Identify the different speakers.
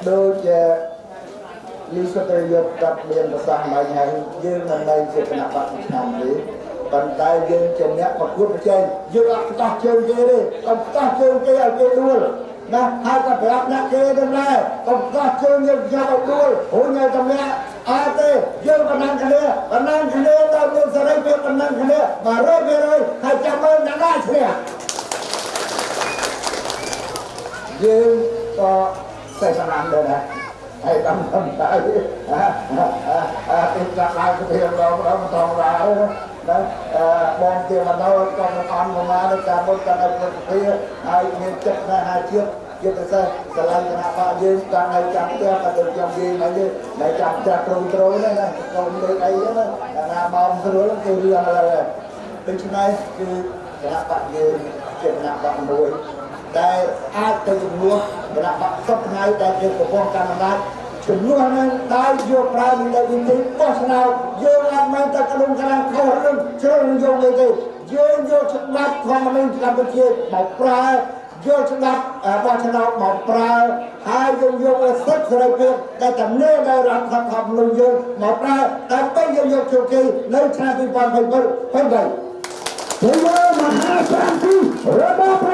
Speaker 1: ដូចជាលីសុត្រយុទ្ធគាត់មានប្រសាសន៍មកហើយយើងមិនមែនជាគណបក្សប្រឆាំងទេប៉ុន្តែយើងជាអ្នកប្រកួតប្រជែងយើងអត់ខ្តោះជើងគេទេកុំខ្តោះជើងគេឲ្យគេដួលណាហើយក៏ប្រាប់អ្នកគេដែរដែរកុំខ្តោះជើងយើងយកឲ្យដួលរួញឲ្យតម្លាក់អត់ទេយើងបណ្ដាំគ្នាបណ្ដាំគ្នាដល់មានសេរីភាពបណ្ដាំគ្នា100%ហើយចាំមើលអ្នកណាឈ្នះយើងក៏សេះបណ្ដាំដែរណាហើយតាមតាមតែអាទីចាក់ឡើងទៅម្ដងម្ដងម្ដងដែរណាបងជាបណ្ដោយក៏មិនអន់ប្រមាណការមុនកាន់ឲ្យប្រតិហើយមានចិត្តស្នេហាជាតិជាពិសេសស្រឡាញ់គណបក្សយើងតាំងឲ្យចាំផ្ទះក៏ដូចខ្ញុំនិយាយមកនេះតែចាំផ្ទះក្រុមត្រូនណាក្រុមលេខអីហ្នឹងណាណាមកស្រួលគឺរឿងឥឡូវដូច្នេះគឺគណបក្សយើងជាគណបក្សមួយដែលអាចទៅជំនួសគណបក្សសពថ្ងៃដែលជាកំពុងកាន់អំណាចជំនួសនឹងដោយយកប្រើនីតិវិធីបោះឆ្នោតយើងអត់មែនតែក្ដុងក្រាំងខុសរឿងជ្រុលយកទេយើងយកច្បាប់ធម្មនុញ្ញកម្ពុជាមកប្រើយកច្បាប់បោះឆ្នោតមកប្រើហើយយើងយកសិទ្ធិសេរីភាពដែលតំណាងដោយរដ្ឋធម្មនុញ្ញយើងមកប្រើដើម្បីយើងយកជោគជ័យនៅឆ្នាំ2027 28
Speaker 2: ជ័យមហាក្រាន្តិរបប